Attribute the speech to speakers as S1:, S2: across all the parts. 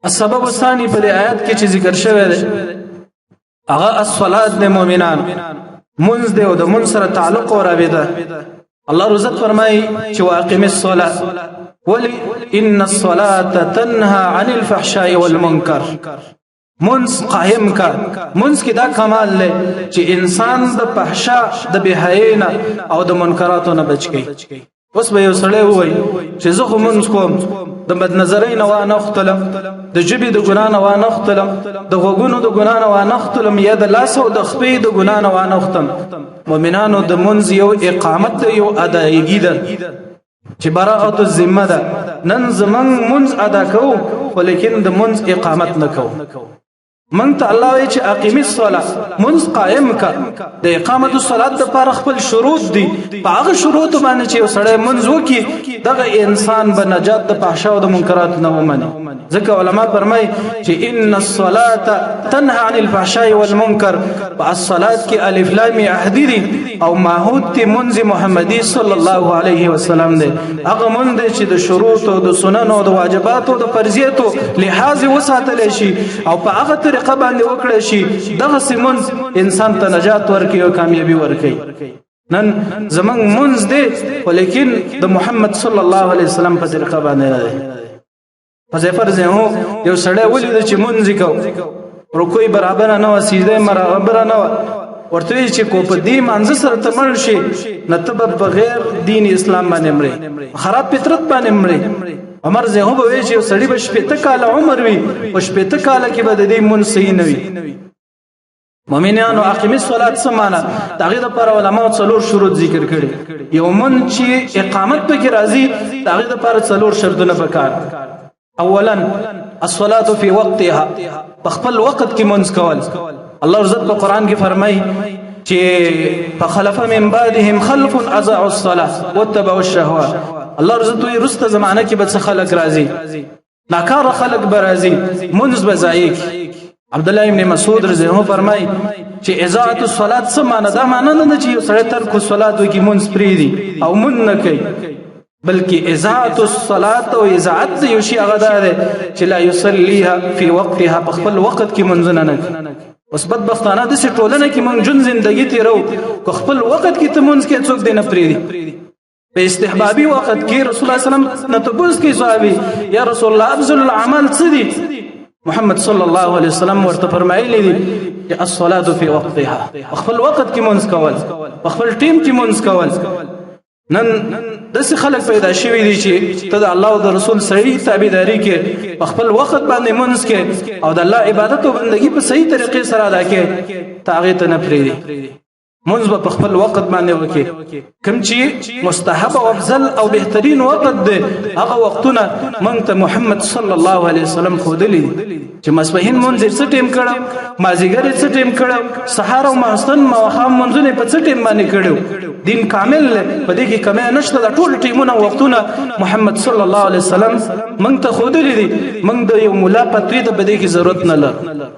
S1: السبب الثاني په دې آیات کې چې ذکر شوی دی هغه الصلات د مؤمنان منځ دی او د منځ سره تعلق او رابطه. الله رزق فرمایي چې واقم الصلاه، ولی ان الصلاه تنهى عن الفحشاء والمنکر. منځ قائم کا، منځ کې دا کمال لري چې انسان د فحشا، د بهاینا او د منکراتو نه بچ کی. اوس به یو سړی وایي چې زه خو مونځ کوم، د بدنظرۍ نه وانه ختلم، د ژبې د ګناه نه وانه ختلم، د غوږونو د ګناه نه وانه ختلم، یا د لاس او د خپې د ګناه نه وانه ختم. مؤمنانو، د مونځ یو اقامت ده، یو ادایګي ده چې براءت الذمه ده. نن زمونږ مونځ ادا کوو، ولیکن د مونځ اقامت نه کوو. مونږ ته الله وایي چې اقیم الصلاه، مونږ قائم کا. د اقامت الصلاه لپاره خپل شروط دي، په هغه شروط باندې چې یو سړی مونږ وکي، دغه انسان به نجات د فحشا او د منکرات نه ومني. ځکه علما فرمایي چې ان الصلاه تنهى عن الفحشاء والمنکر. په الصلاه کې الف لام عهدی دي او ماحود ته منځ محمدي صلی الله علیه وسلم دی. هغه مونږ دی چې د شروط او د سنن او د واجباتو او د فرضیتو لحاظ وساتل شي او په هغه طریقه باندې وکړي شي، دغه سیمون انسان ته نجات ورکړي او کامیابی ورکړي. نن زمنګ منځ دی، ولیکن د محمد صلی الله علیه وسلم په طریقه باندې نه دی. حذیفه رضی الله یو سړی ولید چې مونږ کو رکوع برابر نه و، سجده برابر نه و، ورته چې کو په دې مانځ سره تمل شي نه تب بغیر دین اسلام باندې مري، خراب فطرت باندې مري. عمر زه به وی چې سړی به شپېته کاله عمر وي او شپېته کاله کې به د دې مونږ صحیح نه وي. مؤمنانو، اقیم الصلاه څه معنا؟ دغه د پر علماء څلور شروط ذکر کړي. یو من چې اقامت پکې راځي، دغه د پر څلور شرطونه پکار. اولا الصلاه فی وقتها، په خپل وخت کې منځ کول. الله عزت په قران کې فرمایي چې فخلف من بعدهم خلف اضاعوا الصلاه واتبعوا الشهوات. الله عزت وی رسته زمانہ کې به څه خلک راځي؟ ناکاره خلک به راځي، منځ به ضایع کی. عبد الله ابن مسعود رضی الله فرمای چې اضاعت الصلاه څه معنی؟ دا معنی نه چې یو سړی ترک الصلاه وکي، منځ پری دی او مون نه کوي، بلکې اضاعت الصلاه او اضاعت یو شی هغه ده چې لا یصلیها فی وقتها، په خپل وخت کې منځونه نه کوي. اوس بدبختانه د ټولنه کې مونږ جون زندگی تیرو، کو خپل وخت کې ته مونږ کې څوک دی نه پری دی. په استحبابي وخت کې رسول الله صلی الله علیه وسلم نه تبوس کې صحابي، یا رسول الله، افضل العمل څه دي؟ محمد صلی الله علیه وسلم ورته فرمایلی دي چې الصلاه فی وقتها، خپل وخت کې مونږ کول، خپل ټیم کې مونږ کول. نن داسې خلک پیدا شوي دي چې ته د الله او د رسول صحیح تابعداري کې، په خپل وخت باندې مونږ کې او د الله عبادت او بندگی په صحیح طریقې سره ادا کې، تاغه ته نه پریدي. مونږ به په خپل وخت باندې وکي، کوم چې مستحب او افضل او بهترین وخت دی، هغه وختونه مونږ ته محمد صلی الله علیه وسلم خودلی چې مسبهین مونږ څه ټیم کړو، مازیګر څه ټیم کړو، سحر او ماستن ماخام مونږونه په څه ټیم باندې کړو. دین کامل په دې کې کمی نشته. د ټول ټیمونه وختونه محمد صلی الله علیه وسلم مونږ ته خودلی دي. مونږ د یو مولا پتوی ته په دې کې ضرورت نه لرو.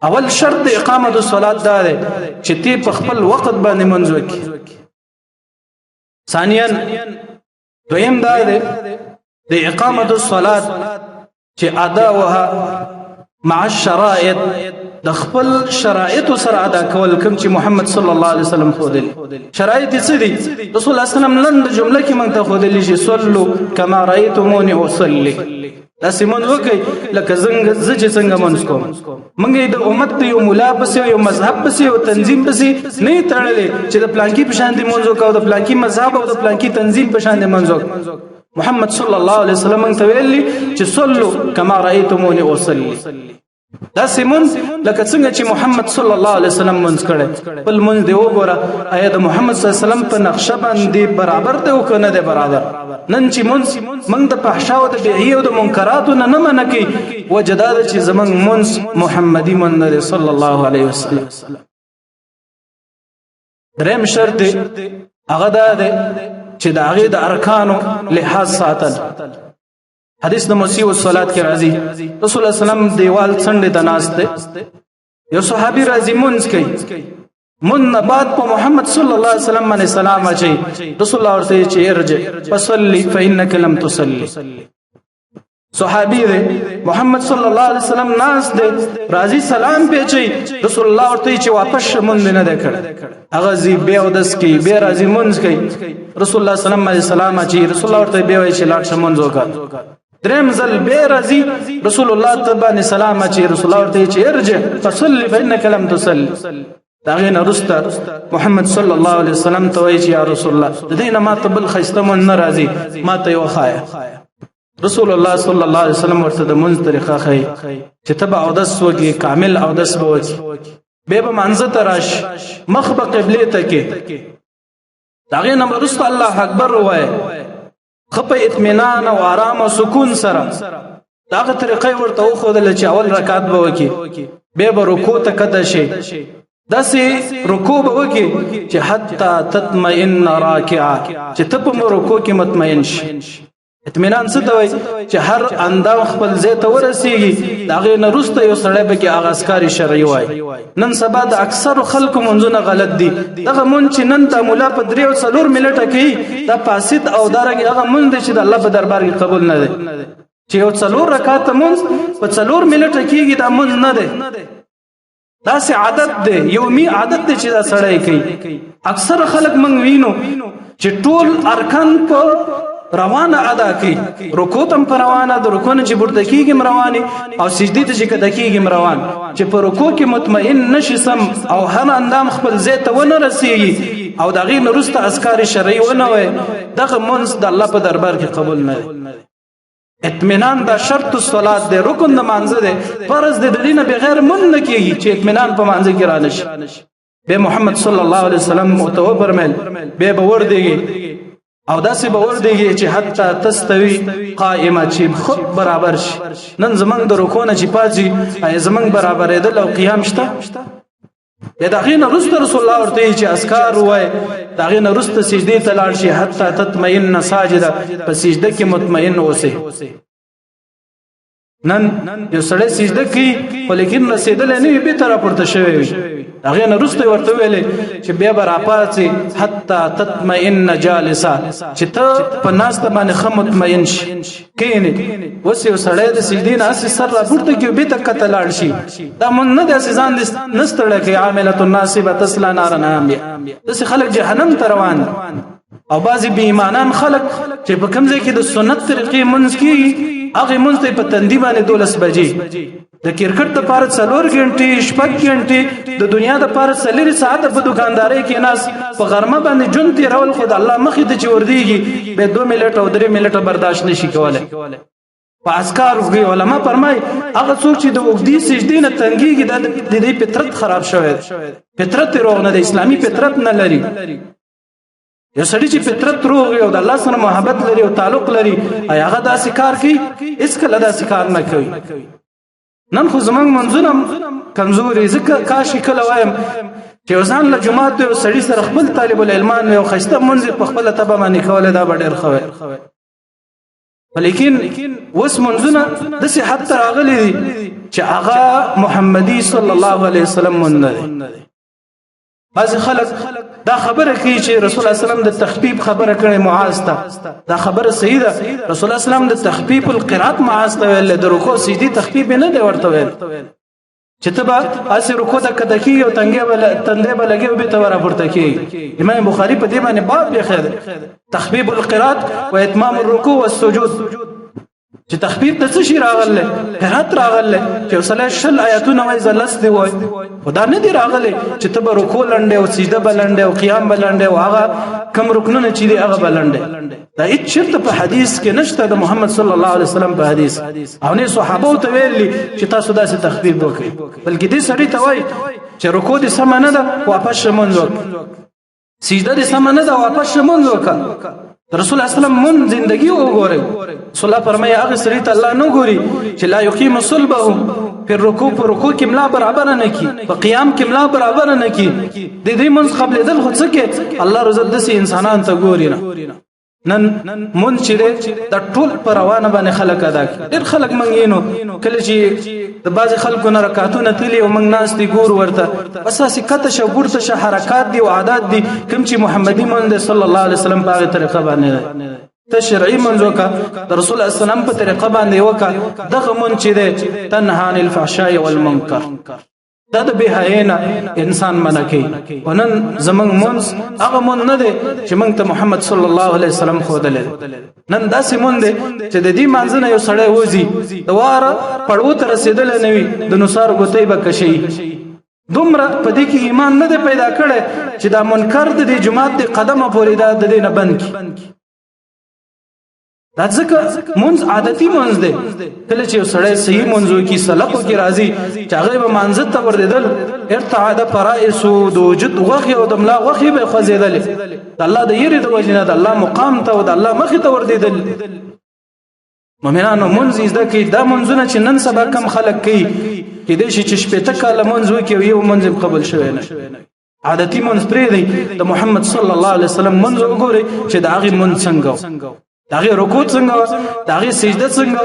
S1: اول شرط د اقامت الصلات دا دی چې تی په خپل وخت باندې منځ وکي. ثانیا، دویم دا دی د اقامت الصلات چې اداوها مع الشرائط، د خپل شرایط سره ادا کول، کوم چې محمد صلی الله علیه وسلم خودل. شرایط څه دي؟ رسول الله صلی الله علیه وسلم لند جمله کې مونږ ته خودل چې صلو کما رایتمونی اصلي. داسې مونږ وکي لکه څنګه زه چې څنګه مونږ کوم. مونږ د امت یو مولا پسې، یو مذهب پسې، یو تنظیم پسې نه تړلې چې د پلانکی په شان دي مونږ وکاو، د پلانکی مذهب او د پلانکی تنظیم په شان دي مونږ وکاو. محمد صلی الله علیه وسلم مونږ ته ویلي چې صلو کما رایتمونی اصلي. دا سیمون لکه څنګه چې محمد صلی الله علیه وسلم مونږ کړي، بل مونږ دی وګوره، آیا د محمد صلی الله علیه وسلم په نقشه باندې برابر دی او کنه دی برابر؟ نن چې مونږ د فحشا او د بیعی او د منکراتو نه نه منع کوي، وجداد چې زمونږ مونږ محمدي مونږ نه صلی الله علیه وسلم. دریم شرط هغه دا دی چې د هغې د ارکانو لحاظ ساتل. حدیث د مسیح الصلات کې راځي، رسول الله سلام دیوال څنډې ته ناست دی، یو صحابي راځي، مونږ کوي، مون بعد په محمد صلی الله علیه وسلم باندې سلام اچي. رسول الله ورته چې ارجع فصلي فانك لم تصلي. صحابي دی، محمد صلی الله علیه وسلم ناس دی، راضی سلام پیچي، رسول الله ورته چې واپس مونږ نه ده کړ. هغه زی به او دس کی به راضی مونږ کوي، رسول الله صلی الله علیه وسلم چې رسول الله ورته به وای چې لاړ شمونځ وکړه. دریم ځل به راضی، رسول الله ته باندې سلام چې رسول الله ورته چې ارجع فصلي فانك لم تصلي. داغه نرسته محمد صلی الله علیه وسلم ته وایي چې یا رسول الله، د دې نه ما ته بل خسته مون ناراضي، ما ته یو خایه. رسول الله صلی الله علیه وسلم ورته د منځ طریقه خي چې تبع او دس وکي، کامل او دس به وکي، به منځ ته راش، مخ به قبله ته کې، داغه نه مرسته الله اکبر وای، خپ اطمینان او آرام او سکون سره. داغه طریقې ورته وخودل چې اول رکعت به وکي، به رکوع ته کته شي، داسې رکوع به وکي چې حتی تطمئن راکعه، چې ته په رکوع کې مطمئن شي. اطمینان څه ته وایي؟ چې هر اندام خپل ځای ته ورسیږي، د هغې نه وروسته یو سړی پکې هغه اذکار شرعي وایي. نن سبا د اکثرو خلکو منځونه غلط دي. دغه مونځ چې نن د مولا په 3 او 4 منټه کوي، دا فاسد او دارنګه هغه مونځ دی چې د الله په دربار کې قبول نه دی. چې یو 4 رکعاته مونځ په 4 منټه کېږي، دا مونځ نه دی، داسې عادت دی، یومي عادت دی چې دا سړی کوي. اکثر خلک مونږ وینو چې ټول ارکان په روانه ادا کوي، رکوع تم پر روانه، د رکوع نه چې پورته کیږي رواني، او سجدي ته چې کته کیږي روان. چې په رکوع کې مطمئن نشي سم او هر اندام خپل ځای ته ونه رسیږي او د هغې نه وروسته اذکار شرعي ونه وایي، دغه مونځ د الله په دربار کې قبول نه دی. اطمینان دا شرط الصلات دی، رکن د مانځه دی، فرض دی، د دې نه بغیر مونځ نه کیږي چې اطمینان په مانځه کې رانشي. به محمد صلی الله علیه وسلم متو فرمایل به باور دیږي او داسې باور دیږي چې حتی تستوي قائمه، چې خود برابر شي. نن زمنګ د رکوع نه چې پاځي، ای زمنګ برابرېدل او قیام شته؟ د دغې نه وروسته رسول الله ورته چې اذکار ووایي، د هغې نه وروسته سجدې ته لاړ شي، حتی تطمئن ساجده، په سجده کې مطمئن اوسې. نن یو سړی سجده کوي خو لیکن رسېدلی نه وي، بېرته راپورته شوی وي. هغې نه وروسته یې ورته وویلې چې بیا به راپاڅې حتی تطمئن جالسه، چې ته په ناسته باندې ښه مطمئن شي، کښېنې. اوس یو سړی د سجدې نه هسې سر راپورته کړي، بېرته کښته لاړ شي، دا مونږ نه دی. هسې ځان دې نه ستړی کوي. عاملة الناصبة تصلی نارا حامیة، داسې خلک جهنم ته روان دي. او بعضې بې ایمانان خلک چې په کوم ځای کې د سنت طریقې مونځ کېږي، هغې مونځ ته په تندي باندې 12 بجې، د کرکټ دپاره 4 ګنټې، 6 ګنټې، د دنیا دپاره 4 ساعته په دکاندارۍ کې ناست په غرمه باندې ژوند تېرول، خو د الله مخې ته چې وردیږي بیا 2 منټه او 3 منټه برداشت نشي کولی. په اذکار کې علما فرمایي هغه څوک چې د اوږدې سجدې نه تنګیږي، دا د دې فطرت خراب شوی دی، فطرت یې روغ نه دی، اسلامي فطرت نه لري. یو سړی چې فطرت روغ وي او د الله سره محبت لري او تعلق لري، هغه داسې کار کوي؟ هېڅکله داسې کار نه کوي. نن خو زمونږ منځونه کمزوري، ځکه کاشي کله وایم چې یو ځان له جومات یو سړي سره خپل طالب العلمان وي او ښایسته مونځ یې په خپله طبع باندې کولی، دا به ډېر ښه وی. لیکن اوس منځونه داسې حد ته راغلي دي چې هغه محمدي صلی الله علیه وسلم مونځ نه دی. بعضې خلک دا خبره کوي چې رسول الله صلی الله علیه وسلم د تخفیف خبره کړې معاذ ته، دا خبره صحیح ده. رسول الله صلی الله علیه وسلم د تخفیف القرات معاذ ته ویل، د رکوع سجدي تخفیف نه دی ورته ویل چې ته به هسې رکوع ته کته کېږي او تندی به لګي او بېرته به راپورته کېږي. امام بخاري په دې باندې باب لیکلی دی، تخفیف القرات و اتمام الرکوع والسجود، چې تخفیف ته څه شي راغلی؟ قرات راغلی چې یو سړی 20 آیتونه وایي، زه 10 دی وایي، خو دا نه دی راغلی چې ته به رکوع لنډې او سجده به لنډې او قیام به لنډې او هغه کم رکنونه چې دي هغه به لنډې. دا هېڅ چېرته په حدیث کې نشته د محمد صلی الله علیه وسلم په حدیث، او نه صحابو ته ویلي چې تاسو داسې تخفیف وکړئ، بلکې دې سړي ته وایي چې رکوع دې سمه نه ده، واپس شه مونځ وکړه، سجده دې سمه نه ده، واپس شه مونځ وکړه. رسول الله صلی الله علیه وسلم مون زندگی وګورئ. رسول الله فرمایي هغه سړي ته الله نه ګوري چې لا یقیم صلبه په رکوع، په رکوع کې ملا برابر نه کی، په قیام کې ملا برابر نه کی، د دې مونږ قبلېدل خو څه کې الله رضا دسي انسانان ته ګوري نه. نن مونږ چې د ټول پر روانه باندې خلک ادا کړي، ډېر خلک مونږ یې نو کله چې د بعضې خلکو نه رکعتونه تلي او مونږ ناست دي ګورو ورته، بس هسې کته شه پورته شه حرکات دي او عادات دي، کوم چې محمدي مونږ دی صلی الله علیه وسلم په هغې طریقه باندې دی. ته شرعي منځ وکا، د رسول الله سلام په طریقه باندې وکا. دغه مونږ چې ده، تنها عن الفحشاء والمنکر، دا د بهاینا انسان منع کوي. ونن زمنګ مونږ هغه مونږ نه دی چې مونږ ته محمد صلی الله علیه وسلم خودل. نن داسې مونږ دی چې د دې مانځنه یو سړی وځي، د واره پړو ته رسیدل نه وي، د نصار ګوتې به کشي. دومره په دې کې ایمان نه دی پیدا کړی چې دا منکر د دې جماعت د قدمه پورې دا د دې نه بند کی. دا ځکه مونږ عادتي مونږ دی. کله چې سړی صحیح مونږ کی، سلفو کې راځي چې هغه به مانځ ته وردل، ارتعاد فرائس، د وجود غوخي او د ملا غوخي به خوځیدل، د الله د یری د وجنه د الله مقام ته او د الله مخ ته وردیدل. مؤمنانو، مونږ زده کې دا مونږونه چې نن سبا کم خلک کوي، کې دې شي چې شپېته کاله مونږ وکي، یو مونږ قبول شوی نه. عادتي مونږ پرې دی، د محمد صلی الله علیه وسلم مونږ وګوري چې د هغه مونږ څنګه، داغه رکوع څنګه، داغه سجده څنګه.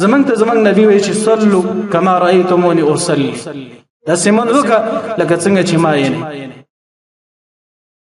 S1: زمنګ ته زمنګ نبی وی چې صلو کما رایتمونی اصلي، دا سیمون وکړه لکه څنګه چې ما یې.